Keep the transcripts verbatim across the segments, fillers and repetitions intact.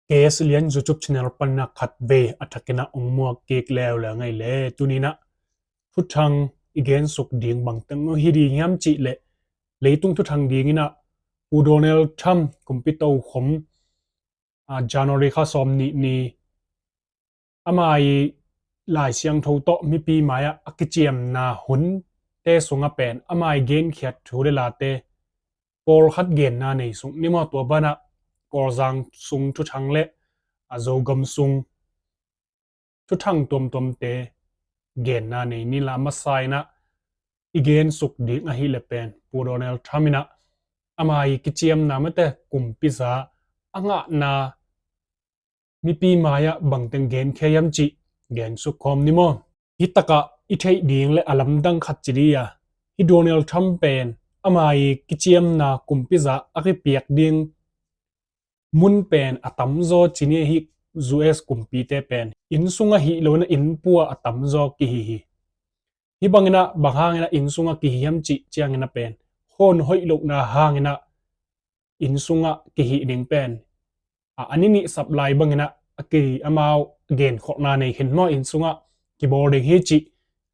K S Lian YouTube channel panin ah khatvei a thakin ah ong muak kik leuleu ing ei le. Tuni in ah thuthang i gensuk ding bangteng hi ding hiam cih leh, leitung thuthang dingin ah Pu Donald Trump kumpi tokhom, ah, January kha sawmnih ni ama i Lai Siangtho tawh mipi mai-ah a kiciamna hunte sungah pen ama i genkhiat thu le late pawlkhat genna nei suk ni maw. Tua banah Kawlzang sung thuthang le a Zogam sung thuthang tuamtuamte genna nei ni. La masa in ah i gensuk ding ahih leh pen Pu Donald Trump in ah ama i kiciamna mate kumpiza a ngahna mipi mai-ah bangteng genkhia hiam cih gensuk khawm ni maw. Hi takah i theih ding le a lamdang khat ci ding a, hi Donald Trump pen ama i kiciamna kumpiza a kipiak ding mun pen a tamzaw ci ni. Hi U S kumpite pen inn sungah hi lo in ah inn pua a tamzaw kihi hi. Hi bangin ah bang hangin ah inn sungah kihi hiam cih ciangin ah pen hawn hoih lohna hangin ah inn sungah kihih ding pen, a, a ni nih sap lai bangin ah a ki, amau genkholhna nei khin maw, inn sungah kibawl ding hi cih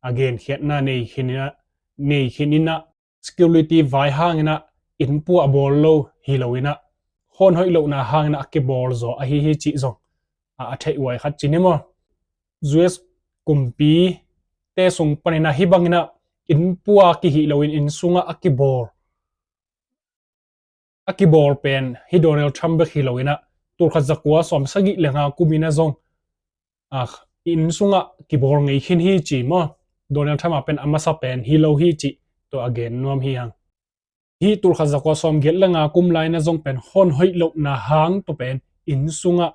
a genkhiatna nei khin in ah, nei khin in ah security vai hangin ah inn pua a bawl lo hi lo in ah hawn hoih lohna hangin ah a kibawl zaw ahi hi cih zong a, a theih huai khat ci ni maw. U S kumpite sung panin ah hi bangin ah inn pua kihih lo in inn sungah a kibawl a kibawl pen hi Donald Trump bek hi lo in ah tulkhat zakua sawmsagih le nga kum in ah zong, a, inn sungah kibawl ngei khin hi ci maw. Donald Trump a pen a masa pen hi lo hi cih tua a gen nuam hi hang. Hi tulkhat zakua sawmgiat le nga kum lai in ah zong pen hawn hoih lohna hang tua pen inn sungah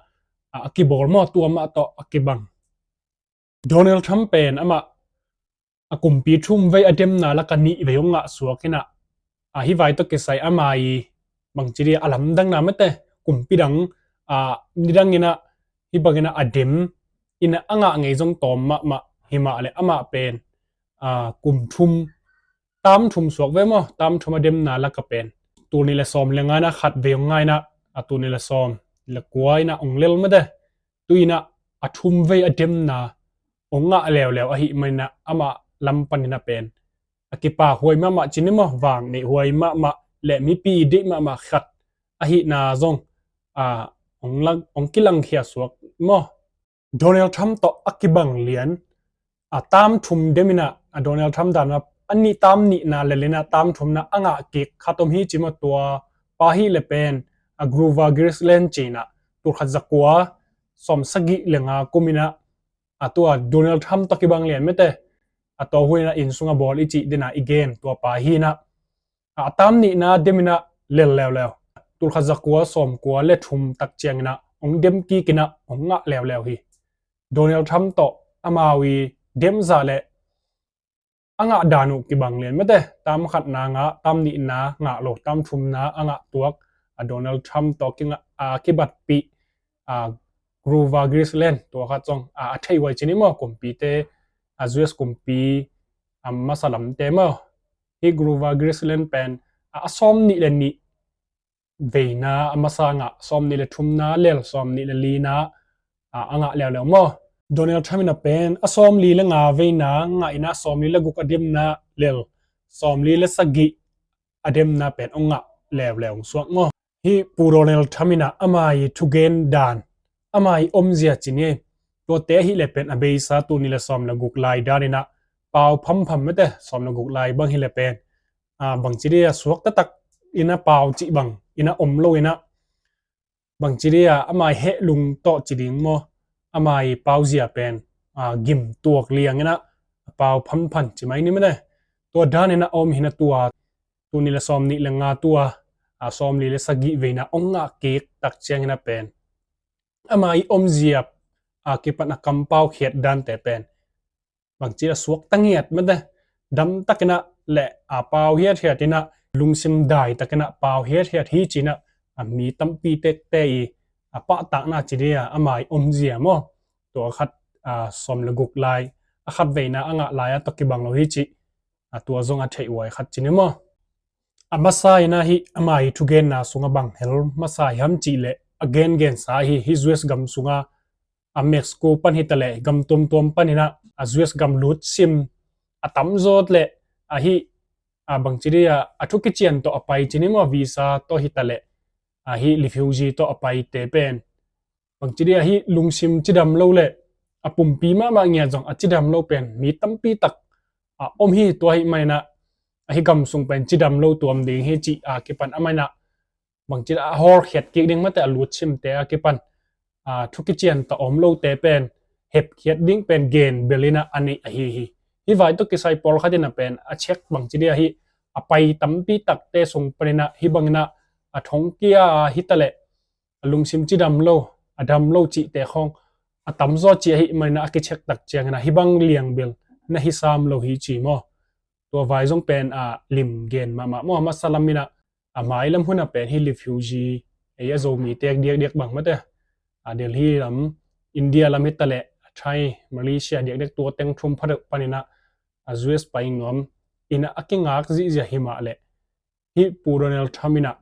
a, a kibawl maw, tua mah tawh a kibang. Donald Trump pen amah a kumpi thum vei a demna lakah nih vei hong ngah suak in ah, a, hi vai tawh kisai ama i bangci dih a lamdangna mate kumpi dang, a, nidang in ah hi bangin ah a dem in ah a ngah ngei zong tawm mahmah hi mah le amah pen, a, kum thum, tam thum suak ve maw, tam thum a demna lakah pen tul nih le sawm le nga in ah khat vei hong ngah in ah, a, tul nih le sawm le kua in ah hong lel mate. Tu in ah a thum vei a demna hong ngah leuleu ahih manin ah amah lam panin ah pen a kipak huai mahmah ci ni maw, vang neih huai mahmah le mipi deih mahmah khat ahihna zong, a, hong lang, hong kilangkhia suak maw. Donald Trump tawh a kibang lian, a, tam thum dem in ah, a, Donald Trump dan ah a nih, tam nihna lel in ah tam thumna a ngah kik khat om hi ci maw. Tua pa hi le pen, a, Grover Grisland ci in ah tulkhat zakua sawmsagih le nga kum in ah, a, tua Donald Trump tawh kibang lian mate, a, tua hun in ah inn sungah bawl i cih den ah i gen tua pa hi in ah, a, a tam nihna dem in ah lel leuleu. Tulkhat zakua sawmkua le thum tak ciangin ah hong dem kik in ah hong ngah leuleu hi. Donald Trump tawh amau i demza le a ngah dan uh kibang lian mate. Tam khatna ngah, tam nihna ngah lo, tam thumna a ngah tuak, a, Donald Trump tawh kingah, a, kibatpih, a, Grover Grisland tua khat zong, a, a theih huai ci ni maw, kumpite, a, U S kumpi, a, masa lamte maw. Hi Grover Grisland pen, a, a sawmnih le nih veina a masa ngah, sawmnih le thumna lel, sawmnih le lina, a, a ngah leuleu maw. Donald Trump in a pen a sawmli le nga veina ngah in a sawmli le guk a demna lel, sawmli le sagih a demna pen hong ngah leuleu hong suak maw. Hi Pu Donald Trump in a ama i thugen dan, ama i omzia ci ni ei. Tuate ahih le pen a beisa tul nih le sawm le guk lai dan in a pau phampham mete, sawm le guk lai bang hi le pen, a, bangci dia suakta tak in a pau cih bang in a om lo in a, bangci dia ama i heh lung tawh ci ding maw, ama i pauzia pen, a, gim tuak liang in a pau phamphan ci mai ni mete. Tua dan in a om hi in a tua, tul nih le sawm nih le nga tua, a, sawmli le sagih veina hong ngah kik tak ciang in a pen, ama i omzia a kipan a kampau khiat dante pen bangci a suakta ngiat mete, dam tak in a le a pau hiathiat in a, lungsim dai tak in a pau hiathiat hi ci in a, a, mi tampi tekte i, a, pahtakna ci dia ama i omzia maw. Tua khat, a, sawm le guk lai a khat veina a ngah lai a tawh kibang lo hi ci, a, tua zong a theih huai khat ci ni maw. A masa in a hi ama i thugenna sung a bang hel masa hiam cih le, a gengensa hi, hi U S gam sunga a Mexico pan hitaleh gam tuamtuam paninah a U S gam lutsim a tamzawt leh ahi a bangci dia a thu kician tawh a pai cini maw, visa tawh hitaleh ahi refugee tawh a paite pen bangci dia ahi lungsim cidam lo leh a pumpi mahmah ngiat zong a cidam lo pen mi tampi tak a om hi. Tua ahi maninah ahi gam sung pen cidam lo tuam ding hi cih a kipan a maninah bangci a hawlkhiat kik ding mate a lutsimte a kipan a thu kician tawh om lote pen hepkhiat ding pen gen belinah a neih ahi hi. Hi vai tawh kisai pawlkhat inah pen a check bangci dia hi a pai tampi takte sung paninah hi banginah a thongkia a hitaleh a lungsim cidam lo, a dam lo cihte khawng a tamzaw ci ahi maninah a kicheck tak cianginah hi bang liangbel na hi sam lo hi ci maw. Tua vai zong pen a lim gen mahmah maw, a masa laminah a mailam hunah pen hi refugee ei a Zomi tek diakdiak bang mate a Delhi lam, India lam hitaleh a Thai, Malaysia diakdiak tua teng thum phadeuh paninah a U S pai nuam inah a kingak zihziah hi mah leh hi Pu Donald Trump inah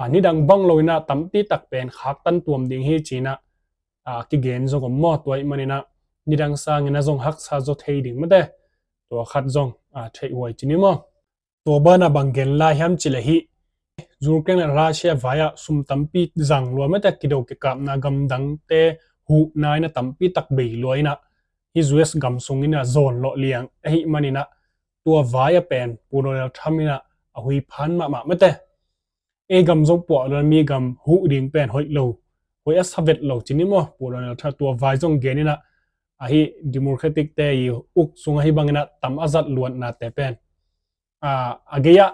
a nidang bang lo inah tampi tak pen khaktan tuam ding hi cinah a kigen zong om maw. Tua ahi maninah nidang sangin a zong haksa zaw thei ding mate tua khat zong a theihhuai cini maw. Tua banah bang gen lai hiam cileh hi Ukraine le Russia vai-ah sum tampi zang lua mate, kido kikapna gamdangte huhna inah tampi tak bei lua inah hi U S gam sung inah zawn lawh liang ahi maninah tua vai-ah pen Pu Donald Trump inah a hui phan mahmah mate. Ei gam zong puah luan mi gam huh ding pen hoih lo, hoih a savet lo cini maw. Pu Donald Trump tua vai zong gen inah ahi Democratic te i uk sung ahi banginah tam a zat luatnate pen a gei-ah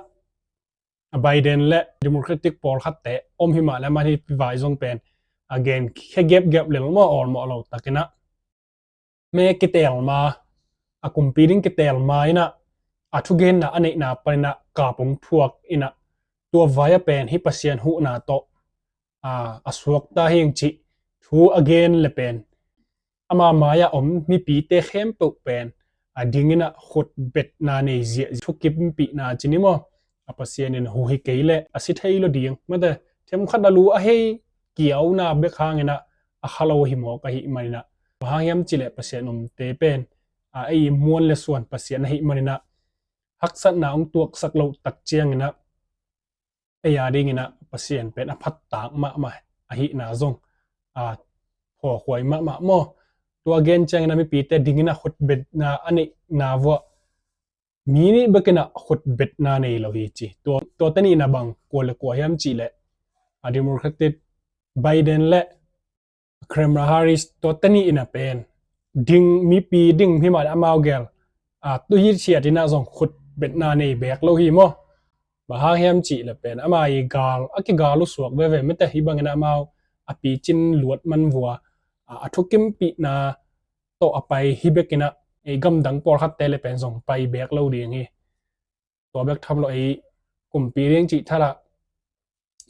a Biden le Democratic pawlkhatte om hi mah le aman hi vai zong pen a gen khe gepgep lel maw, awlmawh lo takinah me kitelma, a kumpi ding kitelma inah a thugenna a neihna paninah kap hong thuak inah tua vai-ah pen hi Pasian huhna tawh a suakta hing cih thu a gen le pen ama mai-ah om mipite khempeuh pen a dinginah khutbetna nei ziahziah thukimpihna cini maw. A Pasian in hu hi kei leh a si thei lo ding mate, themkhat a lu a hei kiauna bek hanginah a kha lo hi mawk ahi maninah. Bang hang hiam cileh Pasian umte pen a ei muan le suan Pasian ahi maninah haksatna hong tuaksak loh tak cianginah ei a dinginah Pasian pen a phattak mahmah ahihna zong a phawkhuai mahmah maw. Tua gen cianginah mipite dinginah khutbetna a neihna vuah mi nih bekinah khutbetna nei lo hi ci. Tua, tua teni inah bang kua le kua hiam cihleh a Democratic Biden le Kamala Harris tua teni inah pen ding mipi ding hi mah le amau gel a tuhi siat inah zong khutbetna nei bek lo hi maw. Bang hang hiam cihleh pen ama i gal a kigal uh suak veve mate, hi banginah amau a picin luat man vua a thukimpihna tawh a pai hi bekinah ei gamdang pawlkhatte le pen zong pai bek lo ding hi. Tua bek tham lo ei kumpi ding cih thalah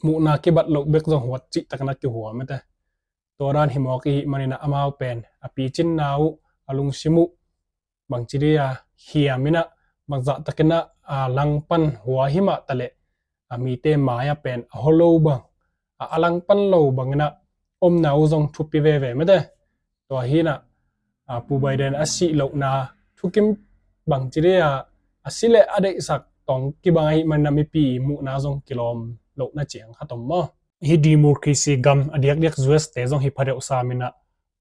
muhna kibat loh bek zong huat cih takinah kihua mate. Tua dan hi mawk ihi maninah amau pen a picinna uh a lungsim uh bangci dia hiam inah bangzah takinah a langpan hua hi mah taleh a mite mai-ah pen a holo bang a, a langpan lo banginah omna uh zong thupi veve mate. Tua hinah a Pu Biden a sih lohna thukim bangci dia a si le a deihsak tawng kibang ahi maninah mipi muhna zong kilawm lohna ciang khat om maw. Hi democracy gam a diakdiak U S te zong hi phadeuh saminah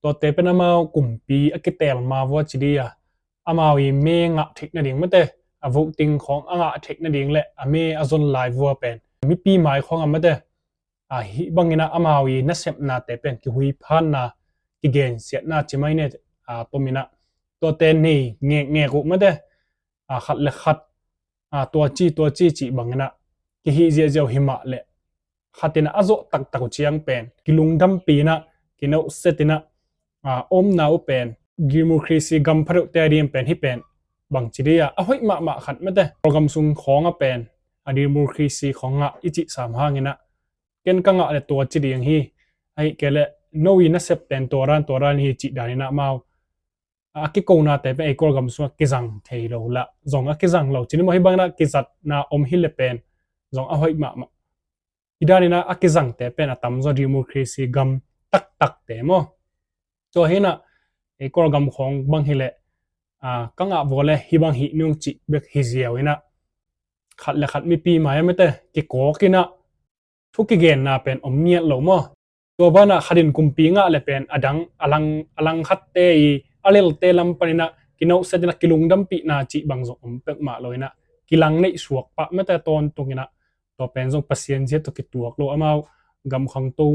tuate pen amau kumpi a kitelma vua ci dia amau i me ngah theih nading mate, a voting khawng a ngah theih nading le a me a zon lai vua pen mipi mai khawng a mate. A hi banginah amau i nasepnate pen kihuiphanna kigensiatna ci mai ne a tominah tuate nei ngekngek uh mate. A khat le khat a tua ci tua ci cih banginah kihih ziahziah uh hi mah le khatinah a zawh taktak uh ciang pen kilungdampi inah kinauhset inah a omna uh pen democracy gam phadeuhte a ding pen hi pen bangci dia a hoih mahmah khat mate. Program sung khawng a pen a democracy khawng ngah i cih sam hanginah ken ka ngah le tua ci ding hi, ahi kei le no i nasep pen tua dan tua dan hi cih daninah amau a kikonate pen ei Kawlgam sungah kizang thei lo lah zong a kizang lo cini maw. Hi banginah kizatna om hi le pen zong a hoih mahmah. Hih danin ah a kizangte pen a tamzaw democracy gam taktakte maw. Tua hi in ah, ei Kawlgam khawng bang hileh, ah, ka ngah vua le hih bang hih nung cih bek hi ziau in ah, khat le khat mipi mai a mete kikawk in ah, thu kigenna pen om ngiat lo maw. Tua banah khatin kumpi ngah le pen a dang a lang, a lang khatte i a lelte lam panin ah kinawhsiat in ah kilungdampihna cih bang zong om pek mah lo in ah, kilang neih suak pah mete tawntung in ah, tua pen zong Pasian zia tawh kituak lo, amau gam khangto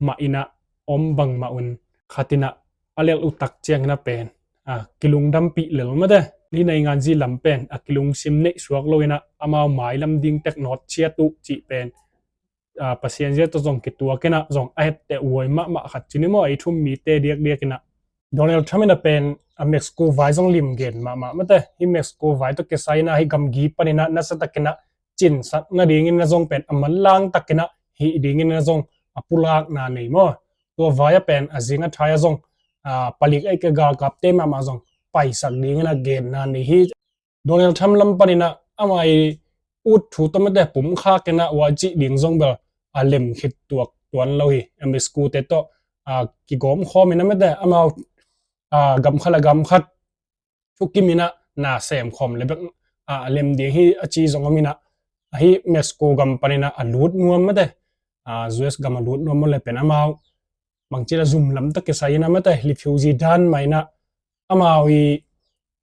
mah in ah om bangmah un, khatin ah a lel uh tak ciangin ah pen, ah, kilungdampih lel mete. Hih naingan zi lam pen a kilungsim neih suak lo in ah amau mailam ding tek nawt ciat uh cih pen, ah, Pasian zia tawh zong kituak in ah zong a hette uai mahmah khat ci ni maw, ei thu um mite diakdiak in ah. Donald Trump in ah pen a Mexico vai zong lim gen mahmah mete. Hih Mexico vai tawh kisai in ah hih gamgi panin ah nasa takin ah cinsak nadingin ah zong pen, a manlang takin ah hih dingin ah zong a pulakna nei maw. Tua vai ah pen a zing a thai ah zong, ah, palik ei ka galkapte mahmah zong paisak dingin ah genna nei hi. Donald Trump lam panin ah ama i ut thu tawh mete pumkhak in ah uai cih ding zong bel a lem khit tuak tuan lo hi. A Mexico te tawh, ah, kigawm khawm in ah mete amau, ah, gam khat le gam khat thukim in ah na sem khawm le bek, ah, a lem ding hi a ci zong om in ah, ahi Mexico gam panin ah a lut nuam mete, ah, U S gam a lut nuam maw le pen amau bangci la zum lam tawh kisai in ah mete refugee dan mah in ah amau i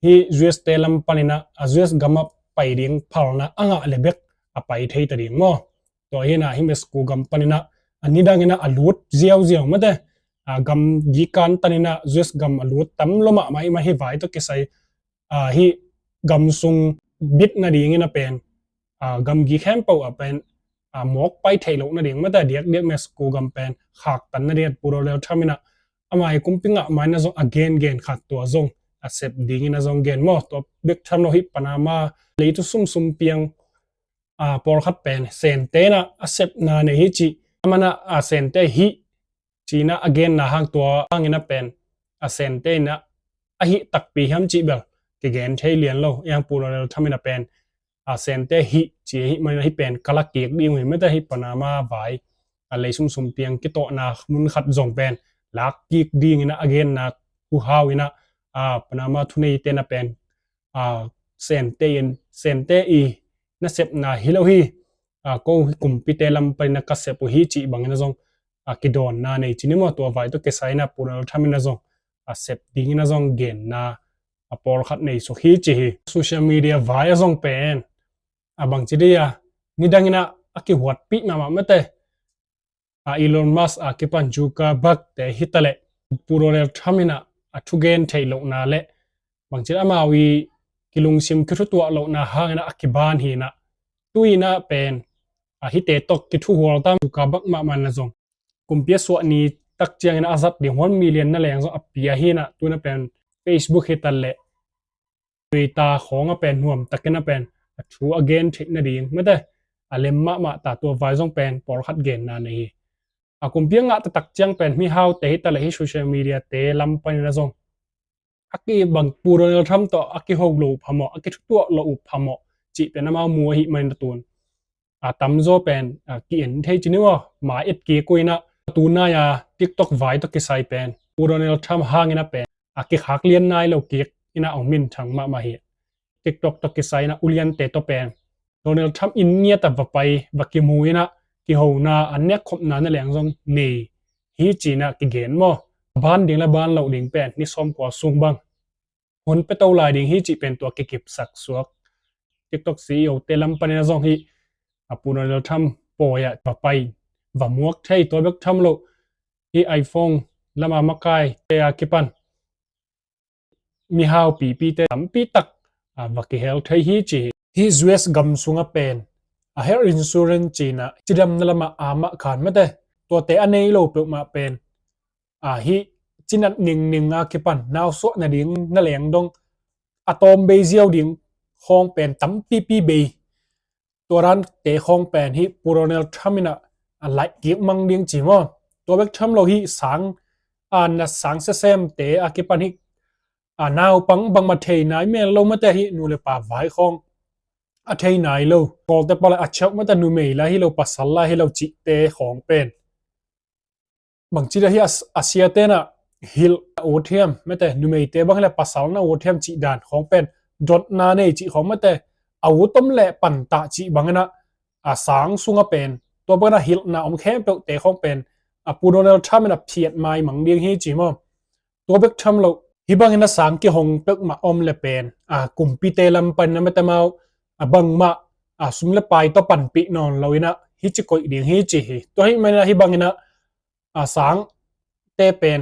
hih U S te lam panin ah a U S gam ah pai ding phalna a ngah le bek a pai thei ta ding maw. Tua hi in ah hih Mexico gam panin ah a nidang in ah a lut ziauziau mete, ah, gamgi kantan in ah U S gam a lut tam lo mahmah hi mah. Hih vai tawh kisai, ah, hih gam sung bit nadingin ah pen, ah, gamgi khempeuh ah pen, ah, mawk pai theih loh nading mete diakdiak Mexico gam pen khaktan nading ah Pu Donald Trump in ah ama i kumpi ngah ma in ah zong a gengen khat tua zong a sep dingin ah zong gen maw. Tua bek tham lo hih Panama lei thu sumsum piang, ah, pawlkhat pen Sente in ah a sepna nei hi ci. Aman ah, ah, Sente hi ci in ah a genna hang tua hangin ah pen a Sente in ah a hih takpi hiam cih bel kigen thei lian lo. Ei hang Pu Donald Trump in ah pen a Sente hi ci hi mah in ah hih pen ka la kik ding uh hi mete. Hih Panama vai a lei sumsum piang kitawhna mun khat zong pen lak kik dingin ah a genna uh hau in ah, ah, Panama thuneite in ah pen, ah, Sente in, Sente i nasepna hi lo hi, ah, ko kumpite lam panin ah ka sep uh hi cih bangin ah zong, ah, kidawnna nei ci ni maw. Tua vai tawh kisai in ah Pu Donald Trump in ah zong a sep dingin ah zong genna a pawlkhat nei suk hi ci hi. Social media vai ah zong pen a bangci dei a nidangin ah a kihuatpih mahmah mete, a Elon Musk a kipan Zuckerberg te hi ta leh Pu Donald Trump in ah a thugen theih lohna le bangci amau i kilungsim kithutuah lohna hangin ah a kiban hi in ah, tu in ah pen, ah, hihte tawh kithuhual tam Zuckerberg mahmah in ah zong kumpi a suah ni tak ciangin ah a zat ding one million na leng zong a pia hi in ah, tu in ah pen Facebook hi ta leh Twitter khawng ah pen nuam takin ah pen a thu a gen theih nading mete a lem mahmah ta. Tua vai zong pen pawlkhat genna nei hi. A kumpi a ngah taktak ciang pen mihaute hi ta leh hih social media te lam panin ah zong a kibang Pu Donald Trump tawh a kiho lo uh phamawh, a kithutuah lo uh phamawh cih pen amau mu ahih manin ah tun a tamzaw pen, ah, ki-en thei ci ni maw. Mai et kik uh in ah tu nai a TikTok vai tawh kisai pen Pu Donald Trump hangin ah pen a kikhak lian nai lo kik in ah hong minthang mahmah hi. TikTok tawh kisai in ah uliante tawh pen Donald Trump inn ngiat ah va pai va kimu in ah kihona a nekkhopna na leng zong nei hi ci in ah kigen maw. Ban ding le ban loh ding pen ni sawmkua sung bang hun pia to lai ding hi cih pen tua kikipsak suak. TikTok C E O te lam panin ah zong hih a Pu Donald Trump pawi ah va pai va muak thei. Tua bek tham lo hih iPhone lam a makaite a kipan mihau pipite tampi tak, ah, va kihel thei hi ci hi. Hih U S gam sungah pen a health insurance ci in ah cidamna lamah a mah khan mete, tuate a nei lo peuhmah pen, ah, hih cinat ningning a kipan nausuah nading na leng dong a tawm bei ziau ding khawng pen tampipi bei. Tua dante khawng pen hih Pu Donald Trump in ah a laih kik mang ding ci maw. Tua bek tham lo hih sang, ah, na sang sesemte a kipan hih, ah, naupang bangmah thei nai mel lo mate hih nu le pa vai khawng a thei nai lo. Kawlte pau le a cheuh mate numei la hi lo, pasal la hi lo cihte khawng pen bangci dah hi a, a siate na hilh a ut hiam mate, numeite bang le pasal na ut hiam cih dan khawng pen dotna nei cih khawng mate, a ut om le pantah cih bangin ah a sang sunga pen tua bangin ah hilhna om khempeuhte khawng pen a Pu Donald Trump in a phiat maimang ding hi ci maw? Tua bek tham lo, hih bangin a sang kihong peuhmah om le pen a kumpite lam panin a mate mau a bangmah a sum le pai tawh panpih nawn loin ah hih ci koih ding hi ci hi. Tua hih manin ah hih bangin ah a sangte pen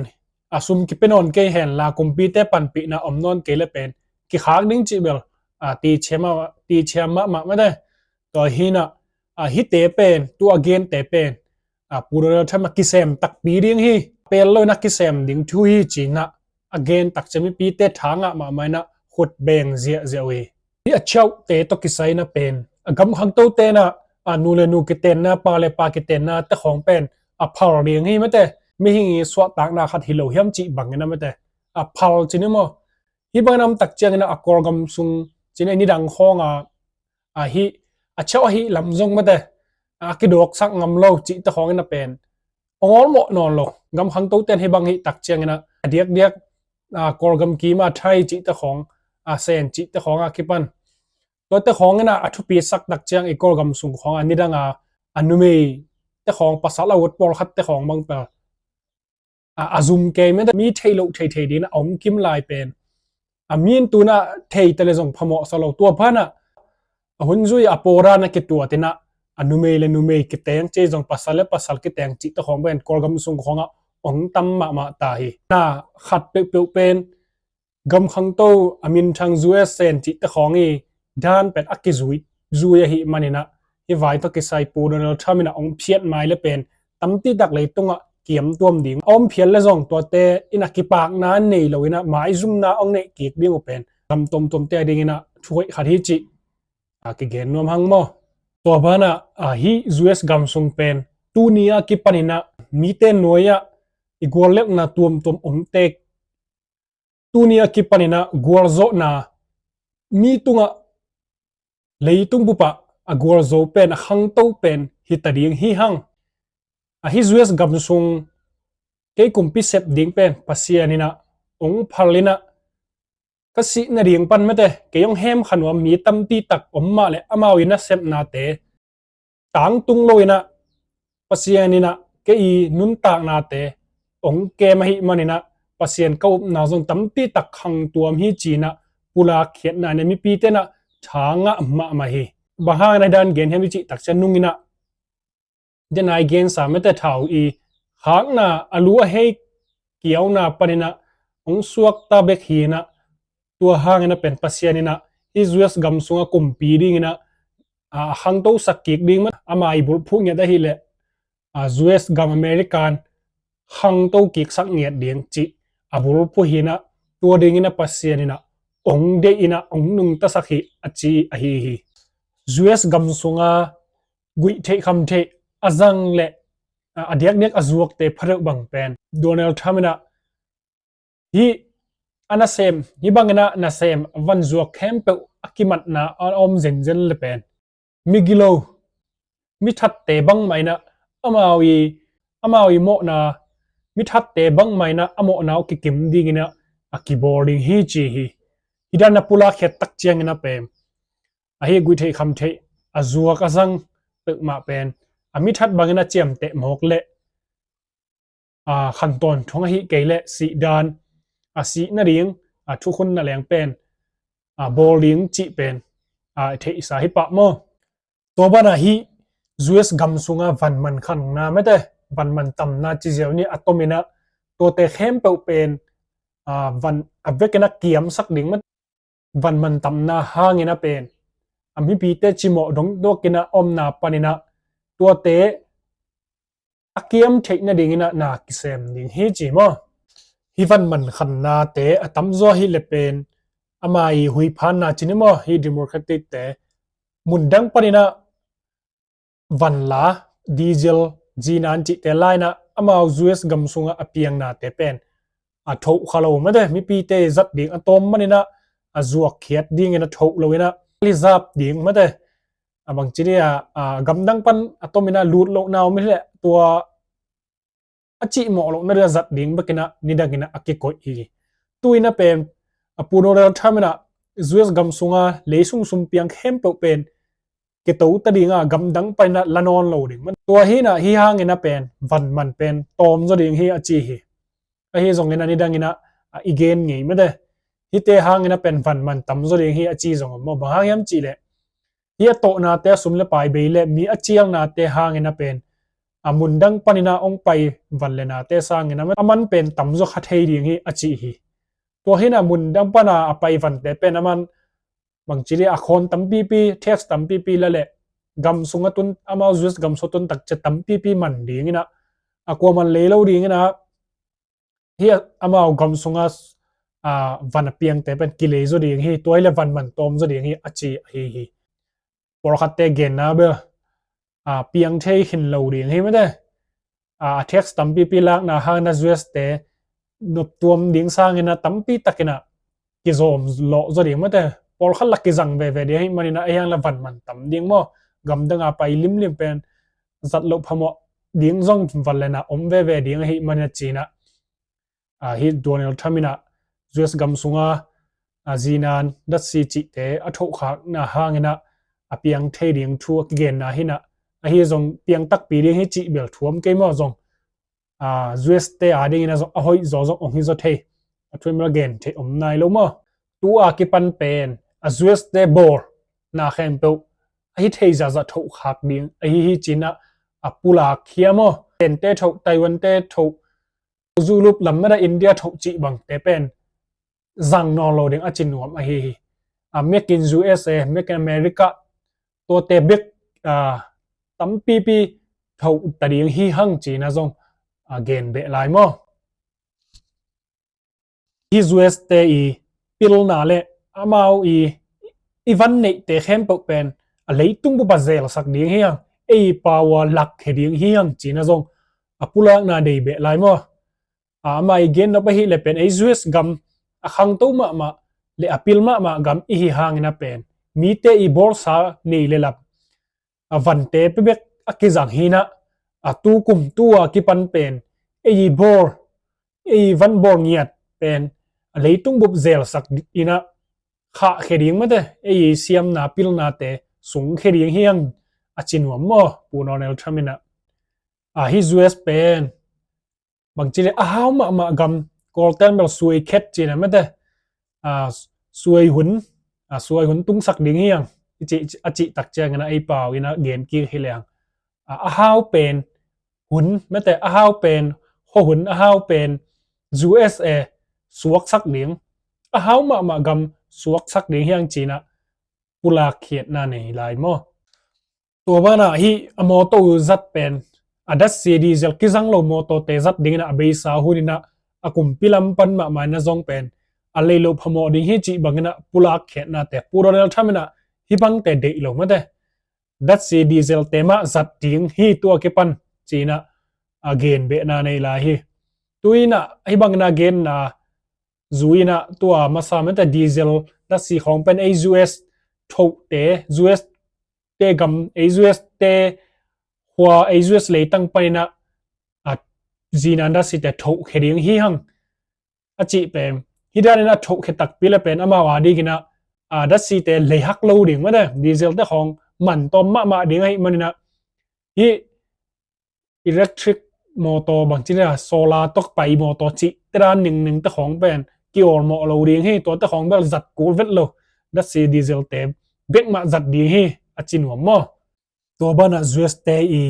a sum kipia nawn kei hen la kumpite panpihna om nawn kei le pen kikhak ding cih bel a tichiam mahmah mate. Tua hi in ah a hihte pen, tua a gente pen a Pu Donald Trump a kisem takpi ding hi. Pel lo in a kisem ding thu hi ci in ah a gen takciang mipite tha ngah mahmah in ah khut beng ziahziah uh hi. Hih a cheuhte tawh kisai in ah pen a gam khangtote in ah a nu le nu kitenna, pa le pa kitenna te khawng pen a phal ding hi mate. Mihing i suahtakna khat hi lo hiam cih bangin ah mate a phal ci ni maw? Hih bangin a om takciangin ah a Kawlgam sung ci ni, nidang khawng a a hih a cheuh a hih lam zong mate a kidawksak ngam lo cihte khawngin a pen ong awlmawh nawn lo. Gam khangtote in hih bang hih takciangin ah a diakdiak a Kawlgam kima Thai cihte khawng, a Sen cihte khawng a kipan tuate khawngin ah a thupisak takciang i Kawlgam sung khawng a nidang a a numeite khawng, pasal a ut pawlkhatte khawng bang pel a, a zum kei mate, mi theih loh theithei dingin a om kim lai pen a min tu in ah thei ta le zong phamawh sa lo. Tua pan ah a hun zui a pawldan a kituat in ah a numei le numei kiteng ci zong, pasal le pasal kiteng cihte khawng pen Kawlgam sung khawng ah ong tam mahmah ta hi. Na khat peuhpeuh pen gam khangto a minthang U S Sen cihte khawng i dan pen a kizui zui ahih manin ah hih vai tawh kisai Pu Donald Trump in ah ong phiat mai le pen tampi tak leitungah kiam tuam ding a om phial le zong tuate in ah kipakna nei lo in ah maizumna ong neih kik ding uh pen gam tuamtuamte a dingin ah thuhoih khat hi cih a kigen nuam hang maw? Tua ban ah a hih U S gam sung pen tuni a kipanin ah mite nuai ah i guallelhna tuamtuam ong tek, tuni a kipanin ah gualzawhna mi tungah leitung bupah a gualzo pen, a khangto pen hi ta ding hi hang. A hih U S gam sung kei kumpi sep ding pen Pasian in ah ong phal in ah ka sih nading pan mate kei ong hemkha nuam mi tampi tak om mah le amau i nasepnate tangtung lo in ah Pasian in ah kei i nuntaknate ong kem ahih manin ah Pasian ka upna zong tampi tak khang tuam hi ci in ah pulak khiatna in ah mipite in ah tha ngah mahmah hi. Bang hangin a dan gen hiam i cih takciang nung in ah denai gensa mate thau i khakna a lu a hei kiauna panin ah ong suakta bek hi in ah tua hangin a pen Pasian in ah hih U S gam sungah kumpi dingin ah a khangtosak kik ding mah ama i bulphuh ngiat ahih leh a U S gam American khangto kiksak ngiat ding cih a bulphuh hi in ah tua dingin a Pasian in ah ong deih in ah ong nungtasak hi a ci ahi hi. U S gam sunga guih theih kham theih a zang le a diakdiak a zuakte phadeuh bang pen Donald Trump in ah hih a nasem, hih bangin ah nasem a van zuak khempeuh a kimatna a om zenzen le pen migilo mithatte bangmah in ah amau i, amau i mawhna, mithatte bangmah in ah a mawhna uh kikim dingin ah a kibawl ding hi ci hi. Hih dan a pulak khiat takciangin a pen a hih guih theih kham theih a zuak a zang peuhmah pen a mithat bangin a ciamteh mawk leh a khantawn thong ahih kei leh sih dan a sih nading a thukhun na leng pen a bawl ding cih pen a theihsa hi pah maw? Tua ban ah hih U S gam sunga van man khanna mate van man tamna ci ziau ni a tomin ah tuate khempeuh pen a van a vekin a kiamsak ding mate van man tamna hangin a pen a mipite cimawh dongtuakin a omna panin ah tuate a kiam theih nadingin ah na kisem ding hi ci maw? Hih van man khannate a tamzaw ahih leh pen ama i huiphanna ci ni maw, hih Democratic te mundang panin ah van la, diesel, zinan cihte la in ah amau U S gam sungah a piangnate pen a thoh kha lo mate, mipite zat ding a tawm manin ah a zuak khiat dingin a thoh lo in ah Lizap ding mate, a bangci dia, a gamdang pan a tomin a lut lohna om hileh tua a cihmawh lohna dia zat ding bekin a nidangin a kikoih hi. Tu-in a pen a Pu Donald Trump in a U S gam sunga lei sungsum piang khempeuh pen kito ta dinga gamdang panin a la nawn lo ding. Tua hi-in a hi hangin a pen van man pen tawm zaw ding hi a ci hi. Ahi zongin a nidangin a i gen ngei mate, hihte hangin a pen van man tam zaw ding hi a ci zong om maw? Bang hang hiam cihleh hi a tawhnate, a sum le pai bei le mi a cialnate hangin a pen a mundang panin a hong pai van le nate sangin a man pen tam zaw kha thei ding hi a ci hi. Tua hi-in a mundang pana a pai vante pen a man bangci dia a khawn tampipi, tax tampipi la leh gam sunga tun, amau U S gam sung tun tak ciang tampipi man dingin a, a kuaman lei lo dingin a, hi amau gam sunga a van a piangte pen kilei zaw ding hi, tua hileh van man tawm zaw ding hi a ci ahi hi. Pawlkhatte genna bel a piang thei khin lo ding hi mate, a tax tampipi lakna hangin a U S te noptuam ding sangin a tampi takin a kizawm lawh zaw ding mate, pawlkhat la kizang veve ding ahih manin a, ahi hang la van man tam ding maw? Gamdanga pai limlim pen zat loh phamawh ding zong van le na om veve ding ahih manin a ci-in a, a hi Donald Trump in a U S gam sunga a zinan datsi cihte a thohkhakna hangin a a piang thei ding thu a kigenna hi-in a, ahi zong piang takpi ding hi cih bel thu om kei maw? Zong a U S te a dingin a zong a hoih zaw zong hong hi zaw thei, a thu in bel gen theih om nai lo maw? Tu a kipan pen a U S te bawlna khempeuh a hi thei zahzah thohkhak ding ahi hi ci-in a, a pulak khia maw? Pen te thoh, Taiwan te thoh, zulup lam mate, India thoh cih bangte pen zang nawn lo ding a ci nuam ahi hi. A Make in U S A, Make in America, tuate bek a tampipi thoh ta ding hi hang ci-in a zong a gen beh lai maw? Hi U S te i pilna le amau i i van neihte khempeuh pen a leitung bup a zelsak ding hi hang, ei pau a lakkhia ding hi hang ci-in a zong a pulakna dei beh lai maw? A, amah i gen nop ahih leh pen ei U S gam a khangto mahmah le a pil mahmah gam i hi hangin a pen mite i bawlsa nei le lam a vante pebek a kizang hi-in a, a tu kum tu a kipan pen ei i bawl, ei i van bawl ngiat pen a leitung bup zelsak in a khahkhia ding mate, ei i siamna pilnate sungkhia ding hi hang a ci nuam maw Pu Donald Trump in a? A hi U S pen bangci le a hau mahmah gam, Kawlten bel suai khet ci-in a mate, a suai hun, a suai hun tungsak ding hi hang i cih, a cih tak ciangin a ei pau in a gen kik hi leng a, a hau pen hun mate, a hau pen khuahun, a hau pen U S A suaksak ding, a hau mahmah gam suaksak ding hi hang ci-in a pulak khiatna nei lai maw? Tua banah hih a mawtaw zat pen a datsi diesel kizang lo mawtawte zat dingin a beisa hun in a, a kumpi lam pan mahmah in a zong pen a lei loh phamawh ding hi cih bangin a pulak khiatnate Pu Donald Trump in a hih bangte deih lo mate, datsi diesel te mah zat ding hi tua kipan ci-in a, a gen behna nei lai hi. Tu-in a hih bangin a genna zui-in a tua masa mate diesel datsi khawng pen ei U S thohte, U S te gam, ei U S te khua, ei U S leitang panin a, a zinan datsite thohkhia ding hi hang a cih pen, hih danin a thohkhia takpi le pen amau a dingin a, a datsite leihak lo ding mate, diesel te khawng man tawm mahmah ding ahih manin a, hih electric mawtaw bangci le solar tawh pai mawtaw cihte dan ningningte khawng pen kiawlmawh lo ding hi, tuate khawng bel zat kul vet lo, datsi diesel te bek mah zat ding hi a ci nuam maw? Tua banah U S te i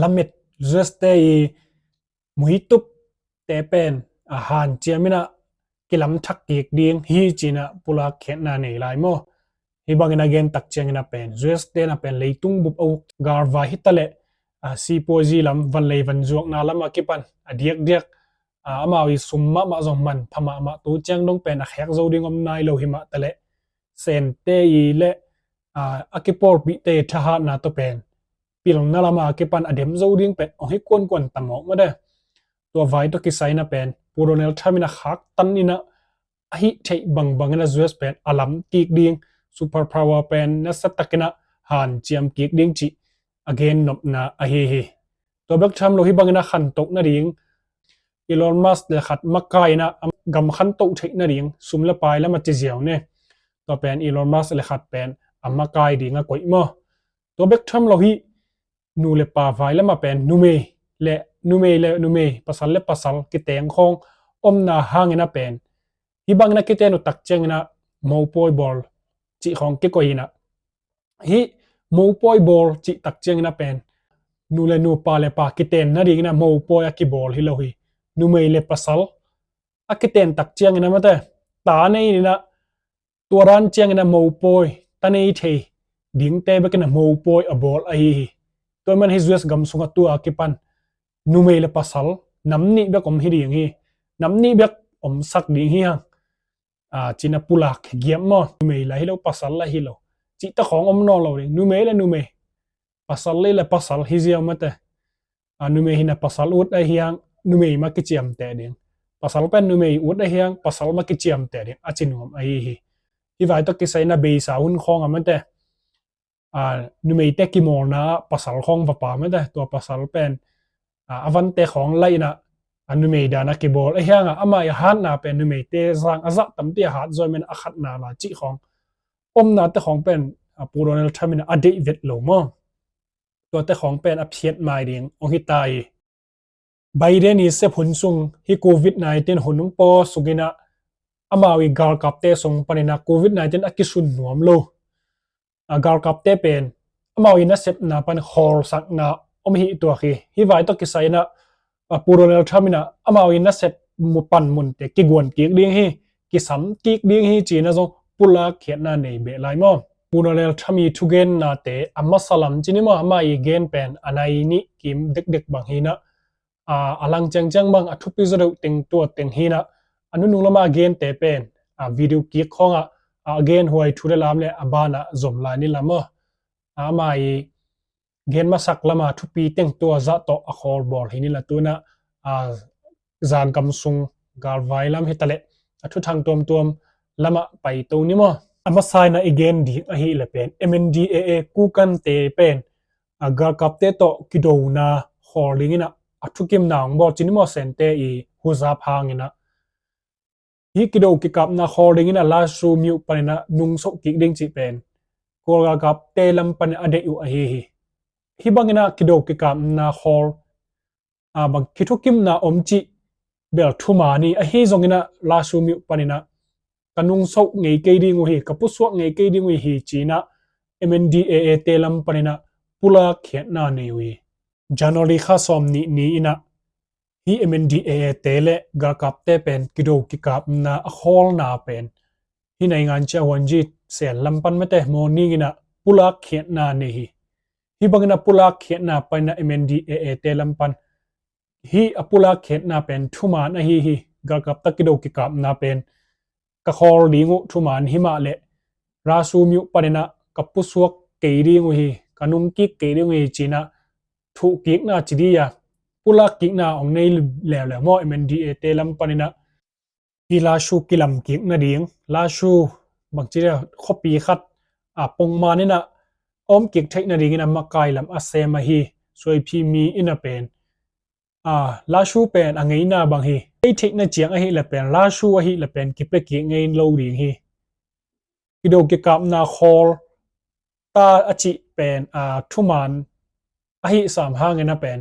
lamet, U S te i muitup te pen a hanciam in a kilamthak kik ding hi ci-in a pulak khiatna nei lai maw? Hih bangin a gen tak ciangin a pen U S te in a pen leitung bup a uk galvai hi ta leh, a sipuazi lam, vanlei vanzuakna lam a kipan a diakdiak, a amau i sum mahmah zong man pha mahmah, tu ciang dong pen a khek zo ding om nai lo hi mah ta leh, Sente i le a, a kipawlpihte i thahatna tawh pen pilna lam a kipan a dem zo ding pen hong hi kuankuan ta mawk mate. Tua vai tawh kisai in a pen Pu Donald Trump in a khaktan in a, a hih theih bangbang in a U S pen a lam kik ding, super power pen nasa takin a hanciam kik ding cih a gen nopna ahi hi. Tua bek tham lo hih bangin a khantoh nading Elon Musk le khat makai in a gam khantoh theih nading sum le pai lam a ci ziau ne. Tua pen Elon Musk le khat pen a makai ding a koih maw. Tua bek tham lo hih nu le pa vai lam a pen numei le numei le numei, pasal le pasal kiteng khawng omna hangin a pen hih bangin a kiten uh tak ciangin a mopawi bawl cih khawng kikoih in a, hih mopawi bawl cih tak ciangin a pen nu le nu, pa le pa kiten nadingin a mopawi a kibawl hi lo hi. Numei le pasal a kiten tak ciangin a mate, ta nei in a, tua dan ciangin a mopawi, ta nei thei dingte bekin a mopawi a bawl ahi hi. Tua man hi U S gam sungah tua a kipan numei le pasal nam nih bek om hi ding hi. Nam nih bek omsak ding hi hang. A, cina pulak giam maw, numei la hi lo, pasal la hi lo. Cihta khawng om nawn lo ding, numei le numei, pasal le le pasal hi ziau mate. A, numei hina pasal ut ahiang, numei ma kiciamteh ding. Pasal pen numei ut ahiang, pasal ma kiciamteh ding a ci nuam ahi hi. Hih vai tawh kisai in a beisa hun khawng a mate, a, numeite kimawlna ah pasal khawng va pha mate, tua pasal pen, a, a vante khawng laih in a, a numei dan a kibawl ahiang a, ama i hatna pen numeite zang a zah tampi a hat zaw men a khatna la cih khawng omnate khawng pen, a, Pu Donald Trump in a deih vet lo maw. Tuate khawng pen a phiat mai ding hong hi ta hi. Biden i sep hun sung hih covid nineteen hun hong paw sungin a, amau i galkapte sung panin a covid nineteen a kisun nuam lo, a, galkapte pen amau i nasepna pan khawlsakna om hi tuak hi. Hih vai tawh kisai in a, a, Pu Donald Trump in a amau i nasep mu pan munte kiguan kik ding hi, kisam kik ding hi ci-in a zong pulak khiatna nei beh lai maw. Pu Donald Trump i thugennate a masa lam ci ni maw, ama i gen pen a nai nih kim dekdek bang hi in a, a, a lang ciangciang bang a thupi zaw deuh teng tua teng hi in a, a nunung lamah a gente pen, a, video kik khawngah, a, a genhuai thu le lam le a banah zom lai ni lam aw. A, ama i gen masak lama thupi teng tua zah tawh a khawl bawl hi ni la tu in a, a, zan gam sung galvai lam hi ta leh a thuthang tuamtuam lamah pai to ni maw. A masa in a i gen ding ahih leh pen M N D A A kukante pen, a, galkapte tawh kidona khawl dingin a, a thukimna hong bawl ci ni maw, Sente i huzap hangin a. Hih kido kikapna khawl dingin a Lasu mi uh panin a nungsoh kik ding cih pen Kawl galkapte lam panin a deih uh ahi hi. Hih bangin a kido kikapna khawl, a, bang kithukimna om cih bel thuman hi, ahi zongin a Lasu mi uh panin a ka nungsoh ngei kei ding uh hi, ka pusuak ngei kei ding uh hi ci-in a M N D A A te lam panin a pulak khiatna nei uh hi. January kha sawm nih ni-in a hih M N D A A te le galkapte pen kido kikapna a khawlna pen hih naingan cia huanji sel lam pan mate morning in a pulak khiatna nei hi. Hih bangin a pulak khiatna panin a M N D A A te lam pan hih a pulak khiatna pen thuman ahi hi. Galkapte kido kikapna pen ka khawl ding uh thuman hi mah leh Lasu mi uh panin a ka pusuak kei ding uh hi, ka nungkik kei ding uh hi ci-in a thuhkikna ci dih a pulakkikna hong nei leuleu maw, M N D A te lam panin a. Hih Lasu kilamkik nading, Lasu bangci dia khuapi khat, a, pongman in a omkik theih nadingin a makai lam a sem ahi Suaiphi mi in a pen, a, Lasu pen a ngeina bang hi. Ei theihna ciang ahih leh pen Lasu ahih leh pen kipia kik ngei lo ding hi. Kido kikapna khawl ta a cih pen, a, thuman ahi sam hangin a pen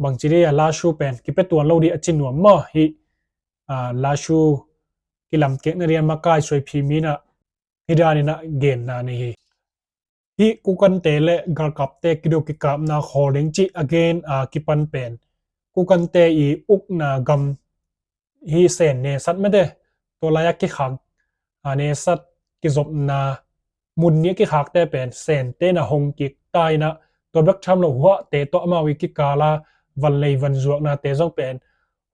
bangci dia Lasu pen kipia tuan lo dih a ci nuam maw. Hih, a, Lasu kilamkik nading a makai Suaiphi mi in a hih danin a genna nei hi. Hih kukante le galkapte kido kikapna khawl ding cih a gen a kipan pen kukante i ukna gam hih Sen nesat mate, tua lai-a kikhak, a, nesat kizopna mun nih a kikhakte pen Sente in a hong kik ta in a, tua bek tham lo Huahte tawh amau i kikal a vanlei vanzuaknate zong pen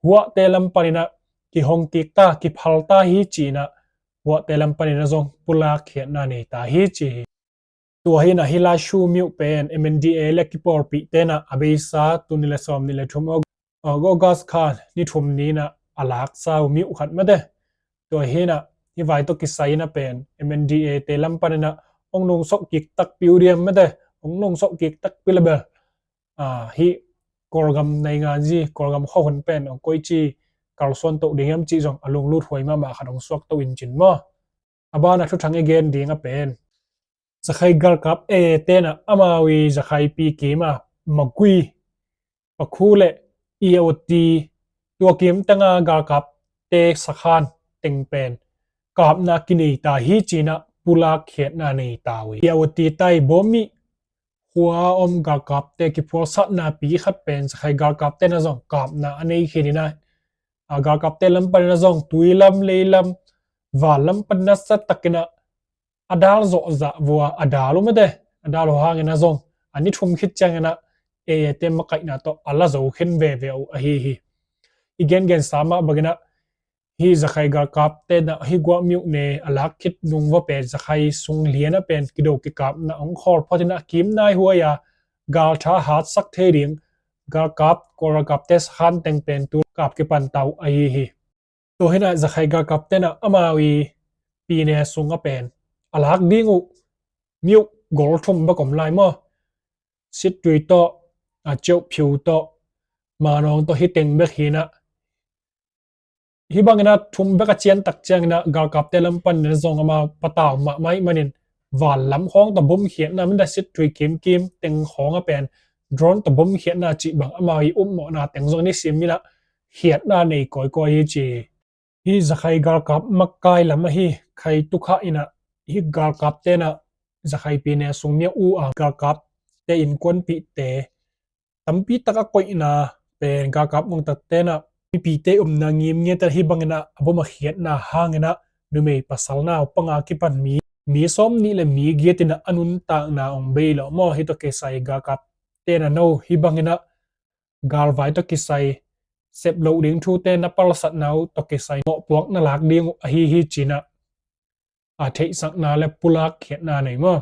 Huahte lam panin a kihong kik ta, kiphal ta hi ci-in a, Huahte lam panin a zong pulak khiatna nei ta hi ci hi. Tua hi in a hih Lasu mi uh pen M N D A le kipawlpihte in a a beisa tul nih le sawm nih le thum Aug-, August kha ni thum ni-in a a laksa uh mi uh khat mate. Tua hi inah hih vai tawh kisai inah pen M N D A te lam pan inah hong nungsawh kik takpi uh diam mate, hong nungsawh kik takpi le bel, ah, hih Kawlgam nainganzi, Kawlgam khuahun pen hong koici kalsuan toh ding hiam cih zong a lunglut huai mahmah khat hong suak toh in cin maw. A banah thuthang i gen ding a pen Zakhai galkap A A tenah amau i Zakhai pi kim a Magui, Pakhu le Iauti, tua kim tenga galkapte sakhan teng pen kapna kinei ta hi cinah pulak khiatna nei ta uh hi. Iauti tai bawm i khua a om galkapte kiphualsatna pi khat pen Zakhai galkapte na zong kapna a nei khin inah, a galkapte lam pan inah zong tui lam, lei lam, val lam pan nasat takinah a dal zawhzah vua a dal uh mate, a dal uh hang inah zong a ni thum khit ciang inah A A te makaihna tawh a la zo khin veve uh ahi hi. I gengensa mah bang inah hih Zakhai galkapte na hih guah miuh ne a lak khit nung va pen Zakhai sung lian a pen kido kikapna hong khawl phot inah kim nai huai a galtha hatsak thei ding galkap, Kawl galkapte sakhan teng pen tu kap kipan ta uh ahi hi. Tua hi inah Zakhai galkapte na amau i pi ne sung a pen a lak ding uh miuh gol thum bek om lai maw. Sittui tawh, a, Ciauhphiu tawh, Manawng tawh, hih teng bek hi inah, hih bang inah thum bek a cian tak ciang inah galkapte lam pan inah zong amau patau mahmah ahih manin val lam khawng tawh bom khiatna, mate, Sittui kimkim teng khawng a pen drone tawh bom khiatna cih bang amau i upmawhna teng zong ni sim inah khiatna nei kawikawi hi ci hi. Hih Zakhai galkap makai lam ahi Khai Tukha inah hih galkapte na Zakhai pi ne sung miah uh a galkapte innkuanpihte tampi tak a koihna pen galkap ngongtatte na mipite umna ngim ngiat a hih bang inah a bom a khiatna hang inah numei pasal naupang a kipan mi, mi sawm nih le mi giat inah a nuntakna hong bei lawh maw. Hih tawh kisai galkapte na no hih bang inah galvai tawh kisai sep loh ding thute na palsatna uh tawh kisai mawhpuak na lak ding uh ahi hi cinah a theihsakna le pulak khiatna nei maw.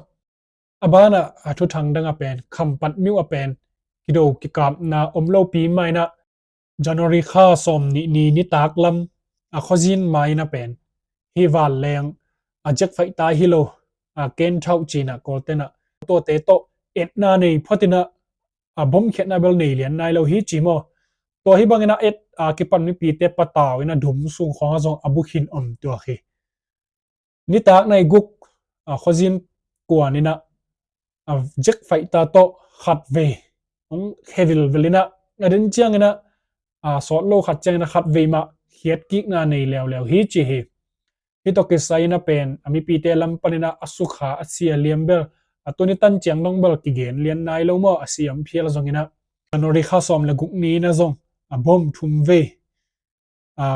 A banah a thuthang dang a pen Khampat miuh a pen kido kikapna om lopi mah inah January kha sawm nih ni nitak lam a khuazin mai inah pen hih vanleng a jet fighter hi lo, a, ken thauh cinah Kawlte na tuate tawh etna nei phot inah a bom khiatna bel nei lian nai lo hi ci maw. Tua hih bang inah et a kipan mipite patau inah dum sung khawng a zong a bukhin om tuak hi. Nitak nai guk, a, khuazin kuan inah, a, jet fighter tawh khatvei hong khe vilvel inah a den ciang inah, a, sawt lo khat ciang inah khatvei mah khiat kikna nei leuleu hi ci hi. Hih tawh kisai inah pen a mipite lam pan inah a sukha a sia liam bel a tuni tan ciang dong bel kigen lian nai lo maw, a siam phial zong inah January kha sawm le guk ni inah zong a bom thum vei, a,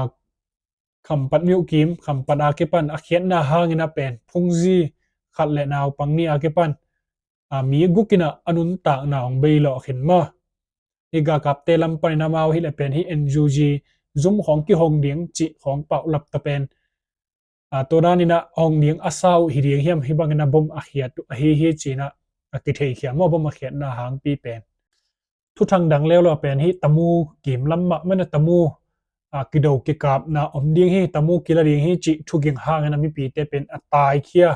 Khampat miuh kim, Khampat a kipan a khiatna hang inah pen phungzi khat le naupang nih a kipan, a, mi guk inah a nuntakna hong bei lawh khin maw. Hih galkapte lam pan inah amau hih le pen hih N U G zum khawng kihong ding cih khawng paulap ta pen, a, tua dan inah hong ding a sa uh hi ding hiam, hih bang inah bom a khiat uh ahi hi cinah a kitheikhia maw, bom a khiatna hangpi pen. Thuthang dang leuleu pen hih Tamu kim lam mah, mate, Tamu, a, kido kikapna om ding hi, Tamu kila ding hi cih thuging hang inah mipite pen a taikhia,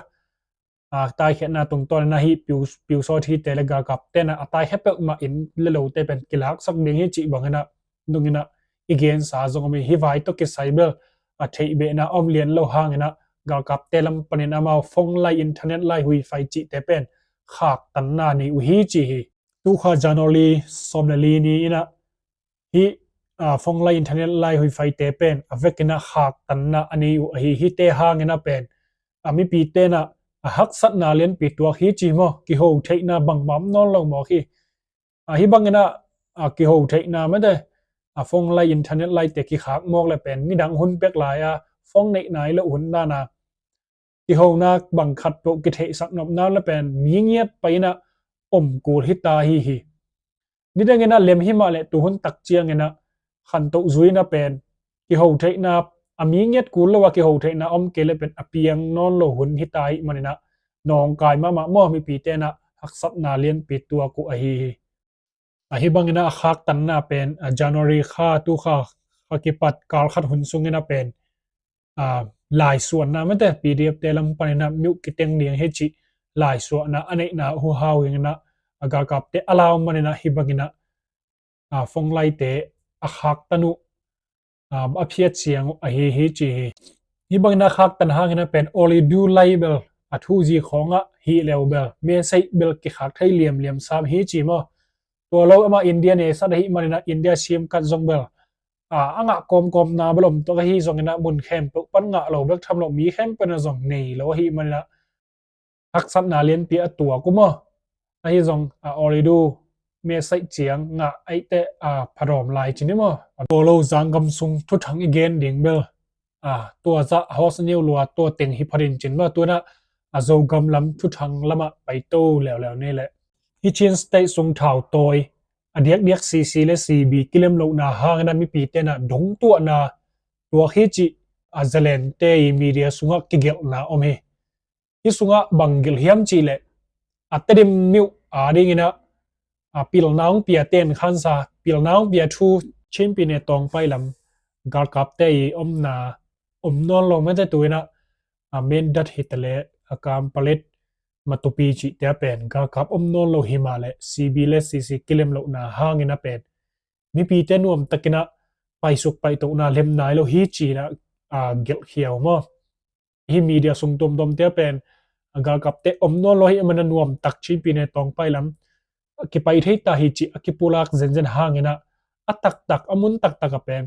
a, taikhiatna tungtawn inah hih piu, piusawt hite le galkapte na a taikhia peuhmah inn le lote pen kilaksak ding hi cih bang inah nung inah i gensa zong om hi. Hih vai tawh kisai bel a theihbehna om lian lo hang inah galkapte lam pan inah amau phone line, internet line, wifi cihte pen khaktanna nei uh hi ci hi. Tu kha January sawm le li ni inah hih, a, phone line, internet line, wifi te pen a vek inah khaktanna a nei uh ahi hi. Hihte hang inah pen a mipite na a haksatna lianpi tuak hi ci maw, kiho theihna bangmah om nawn lo mawk hi. A, hih bang inah, a, kiho theihna, mate, a, phone line, internet line te kikhak mawk le pen midang hun pek lai a phone neih nai loh hun dan a kihona bang khat peuh kitheihsak nop nawn le pen mi ngiat pai inah om kul hi ta hi hi. Nidang inah lem hi mah le tu hun tak ciang inah khantoh zui inah pen kiho theihna, a mi ngiat kul lo a kiho theihna om kei le pen a piang nawn lo hun hi ta hi man inah nawngkai mahmah maw, mipite na haksatna lianpi tuak uh ahi hi. A, hih bang inah a khaktanna pen, a, January kha, tu kha, kha kipat kal khat hun sung inah pen, a, laisuahna mate P D F te lam paninah miuh kiteng ding hi cih laisuahna a neihna uh hau inginah a galkapte a lau maninah hih banginah a phone line te a khaktan uh a phiat ciang uh ahi hi ci hi. Hih bangin a khaktan hangin a pen Olidu lai bel a thuzi khawngah hih leu bel message bel kikhak thei liamliam sam hi ci maw? Tua lo amah India ne sat ahih maninah India sim kat zong bel a ngah kawmkawmna bel om tuak ahi zonginah mun khempeuh pan ngah lo bek tham lo mi khempeuh na zong nei lo ahih maninah haksatna lianpi a tuak uh maw? Ahi zong a Olidu message ciang ngah aih teh a phadawm lai cin hi maw? A tua lo zanggam sung thuthang i gen ding bel a tua zah hos niu lua tua teng hi phatin cin maw? Tuanah a Zogam lam thuthang lamah paito leuleu ni leh hih Chin State sung thau tawi a diakdiak C C le C B kilem lohna hangin a mipi tenah dongtuahna tuak hi cih a Zalen te i media sungah kigelhna om hi. Hih sungah bang gelh hiam cih leh a Tedim miuh a dinginah a pilna hong pia ten khansa pilna hong pia thu Chinpi ne tawngpai lam galkapte i omna om nawn lo mate tuinah a Mindat hitaleh a Kanpetlet Matupi cihte a pen galkap om nawn lo hi mah leh C B le C C kilem lohna hangin a pen mipite nuamtakinah paisuk paitohna lem nai lo hi cinah a gelhkhia uh maw? Hih media sung tuamtuamte a pen a galkapte om nawn lo hi a mana nuamtak Chinpi ne tawngpai lam a kipai thei ta hi cih a kipulak zenzen hanginah a taktak a mun taktak a pen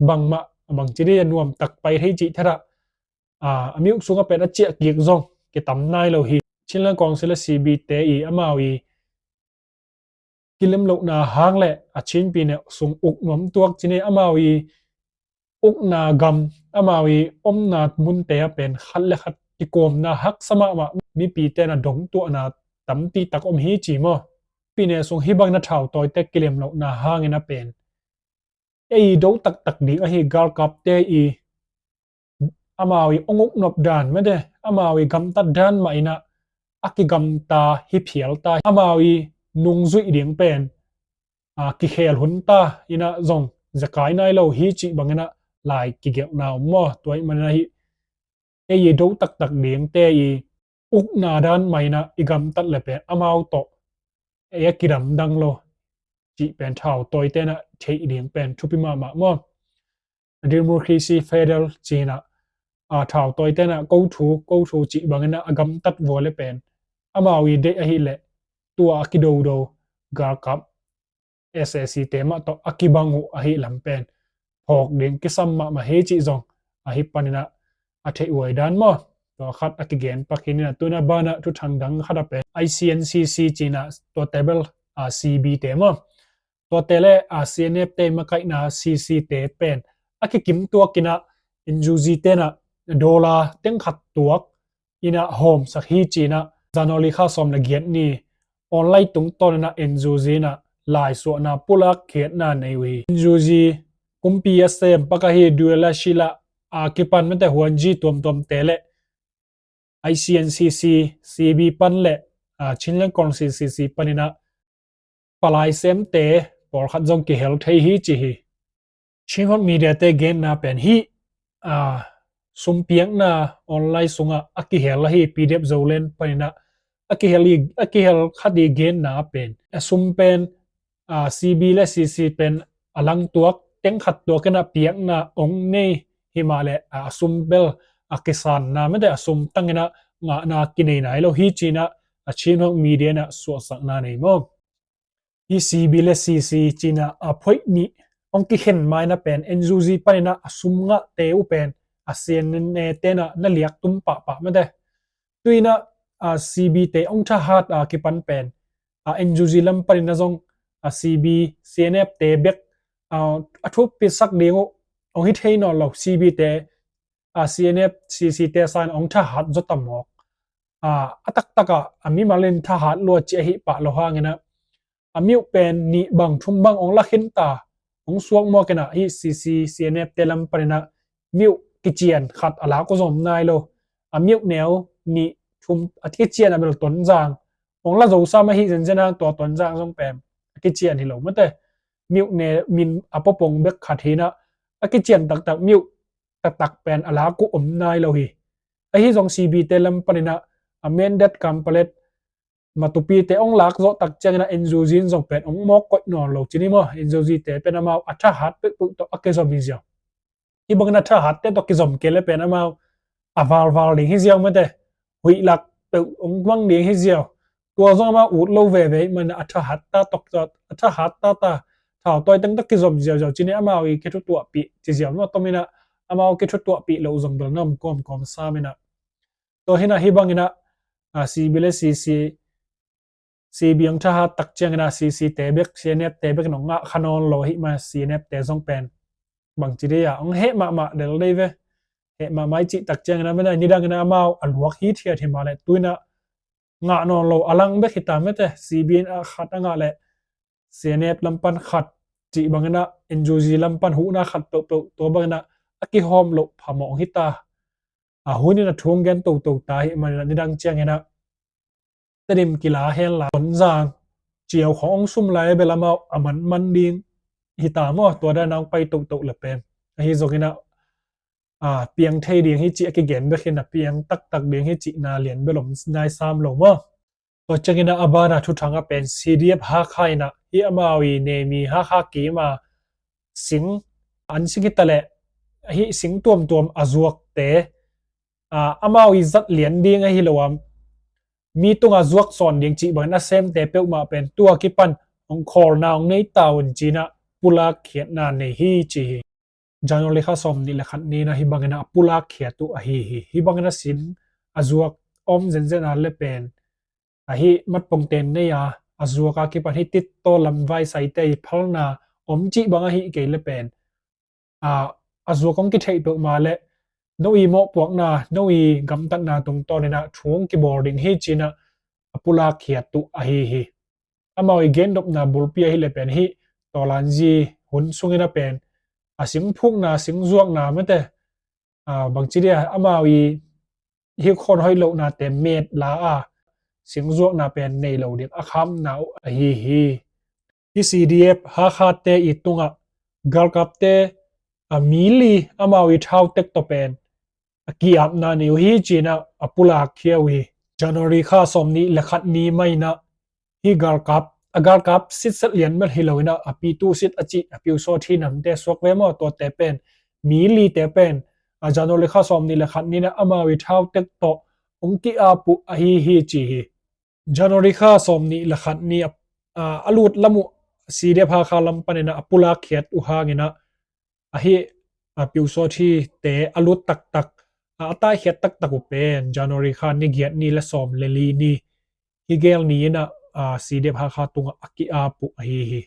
bangmah a bangci dih a nuamtak pai thei cih thadah a miuh sung a pen a ciah kik zong kitam nai lo hi. Chinland Council a C B te i amau i kilem lohna hang le a Chinpi ne sung uk nuam tuak cine amau i ukna gam amau i omna munte a pen khat le khat kikawmna haksa mahmah mipi tena dongtuahna tampi tak om hi ci maw? Pi ne sung hih bangin a thau tawite kilem lohna hangin a pen ei do taktak ding ahi galkapte i amau i ong uknop dan mete amau i gamtat dan mah inah a kigamta hi phialta amau i nungzuih ding pen a kikhel hunta inah zong zekai nai lo hi cih banginah lai kigelhna om maw? Tua ih manah hih ei i do taktak dingte i ukna dan mah inah i gamtat le pen amau tawh ei a kidamdang lo cih pen thau tawitenah theih ding pen thupi mahmah maw? Democracy federal cinah a thau tawitenah ko thu ko thu cih banginah a gamtat vua le pen amau i deih ahileh tua a kidodo galkap S A C te mah tawh a kibang uh ahi lam pen phawk ding kisam mahmah hi cih zong ahi paninah a theih huai dan maw? Tua khat a kigen pak hi ninah tuna banah thuthang dang khat a pen I C N C C cinah tua table a C B te maw? Tuate le a C N F te makaihna C C te pen a kikim tuakinah N U G tenah dollar tengkhat tuak inah hawmsak hi cinah January kha sawm le giat ni online tungtawninah N U G inah laisuahna pulak khiatna nei uh hi. N U G kumpi a sem pak ahi Duela Shila a kipan mete huanji tuamtuamte le I C N C C, C B pan le a Chinland Council C C paninah palai semte pawlkhat zong kihel thei hi ci hi. Chinhawk media te genna pen hih a sumpiakna online sungah a kihel ahi P D F Zoland paninah a kihel i a kihel khat i genna pen a sum pen a C B le C C pen a langtuak tengkhat tuakinah piakna ong nei hi mah le a sum bel a kisanna mete a sum tanginah ngahna kinei nai lo hi cinah a Chinhawk media inah suahsakna nei maw? Hi C B le C C cinah a phoih nih ong kikhen maina pen N U G paninah a sum ngahte uh pen a C N A tenah na liak tum pahpah mete. Tuinah a C B te ong thahat a kipan pen a N U G lam paninah zong a C B C N F te bek a thupisak ding uh ong hi thei nawn lo. C B te a C N F C C te san ong thahat zaw ta mawk a taktakah a mimalin thahat lua ci ahi pah lo hanginah a miuh pen nih bang thum bang ong la khinta ong suak mawkinah hih C C C N F te lam paninah miuh kician khat a lak uh zom nai lo. A miuh neu nih thum a kician a bel Tonzang ong la zo sam ahi zenzen hang tua Tonzang zong pen a kician hi lo mate. Miuh ne min a popong bek khat hinah a kician taktak miuh taktak pen a lak uh om nai lo hi. Ahi zong C B te lam paninah a Mindat, Kanpetlet, Matupi te ong lak zawh tak cianginah N U G in zong pen ong mawk koih nawn lo ci ni maw. N U G te pen amau a thahat peuhpeuh tawh a kizom hi ziau. Hih bangin a thahatte tawh kizom kei le pen amau a valval ding hi ziau mate. Huih lak peuh ong mang ding hi ziau. Tua zong amau ut lo veve ahih manin a thahat ta tawh, a thahat ta ta thau tawi teng tawh kizom ziauziau ci ni. Amau i kithutuahpih ci ziau maw, tominah amau kithutuahpih loh zong bel na om kawmkawm sam inah. Tua hinah hih banginah, a, C B le C C, C B ong thahat tak cianginah C C te bek, C N F te bek nong ngah kha nawn lo ahih manin C N F te zong pen bangci dei a ong heh mahmah del dei ve. Heh mahmah i cih tak cianginah mena nidangin amau a luak hithiat hi mah leh tuinah ngah nawn lo a lang bek hi ta mate. C B in a khat a ngah leh C N F lam pan khat cih banginah N U G lam pan huhna khat peuhpeuh tua banginah a kihawm loh phamawh hi ta. A hunin a thu ong gen toto ta ahih maninah nidang cianginah Tedim kila hen la Tonzang ciau khawng ong sum lai bel amau a manman ding hi ta maw, tua dan a ong pai toto le pen. Ahi zonginah, a, piang thei ding hi cih a kigen bek hinah piang taktak ding hi cihna lian bel om nai sam lo maw. Tua cianginah a banah thuthang a pen C D F Hakha inah hih amau i Nemi Hakha kim a sing an sing hi ta leh hih sing tuamtuam a zuakte, a, amau i zat lian ding ahi lo a mi tungah zuak sawn ding cih bangin a semte peuhmah pen tua kipan ong khawlna ong nei ta un cinah pulak khiatna nei hi ci hi. January kha sawm nih le khat ninah hih banginah a pulak khiat uh ahi hi. Hih banginah sin a zuak om zenzen a le pen ahi matpongten nei a, a zuak a kipan hih Titto lam vaisaite i phalna om cih bang ahi kei le pen, a, a zuak ong kitheih peuhmah le no i mawhpuakna, no i gamtatna tungtawninah thu ong kibawl ding hi cinah a pulak khiat uh ahi hi. Amau i gendopna bulpi ahi le pen hih tawlanzi hun sungin a pen a singphukna, singzuakna mate, a, bangci dia amau i hih khawn hoih lohnate met la a singzuakna pen nei lo ding a khamna uh ahi hi. Hih C D F Hakhate i tungah galkapte, a, mi li amau i thau tek tawh pen a ki-apna nei uh hi cinah a pulak khia uh hi. January kha sawm nih le khat ni mah inah hih galkap, a galkap sitset lian bel hi loinah a pitu sit a cih a piusawt hi namte suak ve maw, tuate pen mi lite pen a January kha sawm nih le khat ninah amau i thau tek tawh ong ki-ap uh ahi hi ci hi. January kha sawm nih le khat ni a, a, a lut lam uh C D F Hakha lam paninah a pulak khiat uh hanginah ahi, a, piusawt hite a lut taktak, a, a taikhiat taktak uh pen January kha ni giat ni le sawm le li ni hi gel ni inah, a, C D F Hakha tungah a ki-ap uh ahi hi.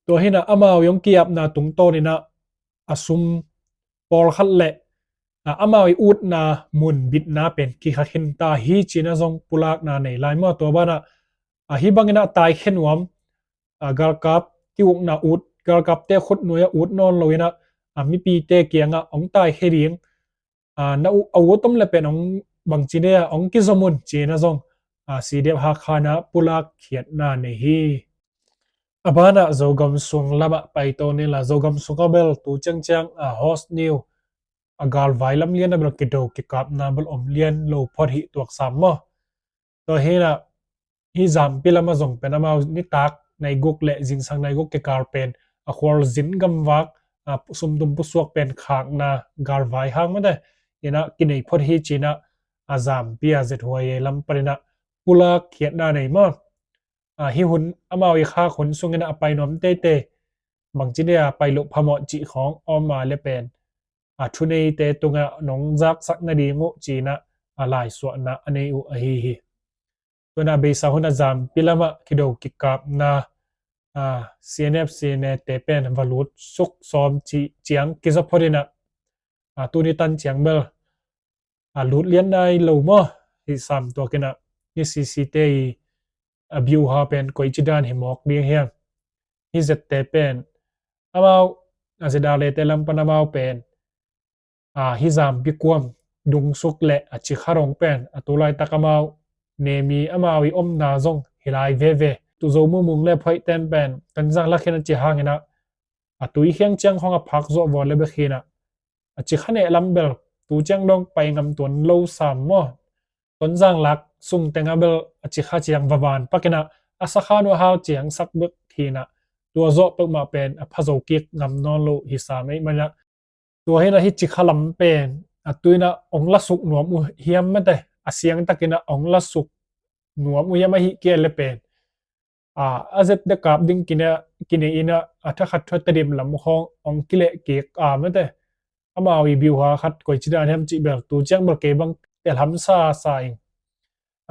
Tua hinah amau i ong ki-apna tungtawninah a sum pawlkhat le, a, amau i utna mun bitna pen kikhakhin ta hi cinah zong pulakna nei lai maw. Tua banah, a, hih banginah a taikhe nuam, a, galkap ki-ukna ut, galkapte khutnuai a ut nawn loinah, a, mipite kiangah ong taikhe ding, a, na u-, a ut om le pen ong bangci dia ong kizom un cinah zong, a, C D F Hakha inah pulak khiatna nei hi. A banah Zogam sung lamah paito ni la, Zogam sungah bel tu ciangciang, a, host niu a galvai lam lian a bel kido kikapna bel om lian lo phot hi tuaksam maw. Tua hinah hih Zampi lamah zong pen amau nitak nai guk le zingsang nai guk kikal pen a khualzin gamvak, a, sumtum pusuak pen khakna galvai hang mate inah kinei phot hi cinah a Zampi a Z Y A lam paninah pulak khiatna nei maw. A, hih hun amau i khak hun sunginah a pai nuam teitei bangci dia pai loh phamawh cih khawng om a le pen, a, thuneite tungah nong zaksak nading uh cinah a laisuahna a nei uh ahi hi. Tuanah beisa hun a Zampi lamah kido kikapna, a, C N F C N A te pen va lut suk sawm cih ciang kiza photinah, a, tuni tan ciang bel, a, lut lian nai lo maw. Hih sam tuakinah hih C C te i, a, biuha pen koici dan hi mawk ding hiam. Hih Z te pen amau, a, Z R A te lam pan amau pen, a, hih Zampi kuam dungsuk le a cikha rong pen a tulaitak amau Nemi amau i omna zong hi lai veve. Tuzo Mumung le Phoihten pen Tonzang lakhin a ci hanginah a tui khiang ciang khawng a phak zawh vaw le bek hinah a cikha neh lam bel tu ciang dong pai ngam tuan lo sam maw. Tonzang lak sung teng a bel a cikha ciang vavan pakinah a sakhan uh a hau ciang sak bek hinah tua zawh peuhmah pen a phazo kik ngam nawn lo hi sam ei manah. Tua hinah hi cikha lam pen a tuinah ong la suk nuam uh hiam mate, a siang takinah ong la suk nuam uh hiam ahi kia le pen a zette kap ding kine inah a thakhat thua Tedim lam khawng ong kileh kik a mate. Amau i biuha khat koi ci dan hiam cih bel tu ciang bel kei bang telham sa sa ing.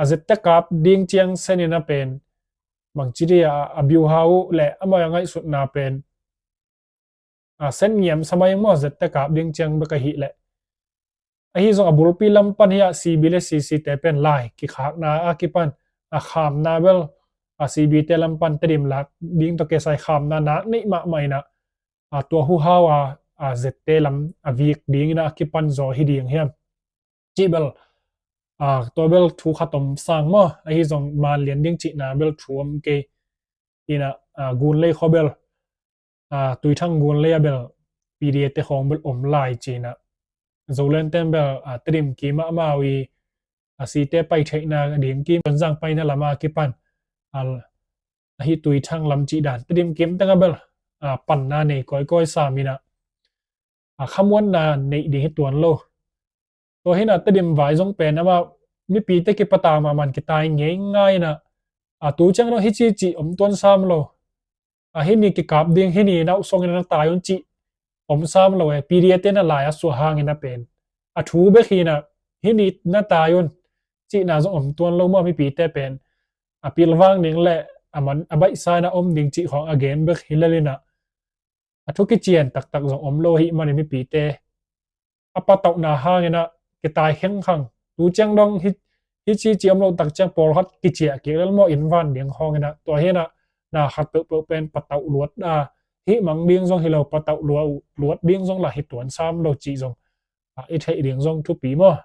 A zette kap ding ciang sen inah pen bang ci dia a biuha uh le amau a ngaihsutna pen a sen ngiam sa mai ing maw, zette kap ding ciang bek ahih leh. Ahi zong a bulpi lam pan hi ah C B le C C te pen lai kikhakna a kipan a khamna bel a C B te lam pan Tedim lak ding tawh kisai khamna nak neih mahmah inah a tua huhau a a zette lam a vik ding inah a kipan zaw hi ding hiam cih bel a tua bel thu khat om sang maw. Ahi zong manlian ding cihna bel thu om kei inah a gunlei khaw bel a Tuithang gunlei a bel P D A te khawng bel om lai cinah Zoland ten bel a Tedim kimah amau i a site pai theihna ding kim Tonzang paina lam a kipan a ahi Tuithang lam cih dan Tedim kim teng a bel a panna nei kawikawi sam inah a khamuanna neih ding hi tuan lo. Tua hinah Tedim vai zong pen amah mipite kipata mahmah kitai ngeingai inah a tu ciang dong hi ci cih om tuan sam lo. A hini kikap ding hini nauh song inah na tai un cih om sam lo e. P D A te na lai a suah hang inah pen a thu bek hinah hini na tai un cihna zong om tuan lo maw. Mipite pen a pilvang ding le a man a baihsa inah om ding cih khawng a gen bek hi lel inah a thu kician taktak zong om lo ahih manin mipite a patauhna hang inah kitai khengkhang. Tu ciang dong hi hi ci ci om lo tak ciang pawlkhat kiciah kik lel maw, inn van ding khawng inah. Tua hinah na khat peuhpeuh pen patauh luat a hih mang ding zong hi lo, patauh luat ding zong lah hi tuan sam lo cih zong a i theih ding zong thupi maw.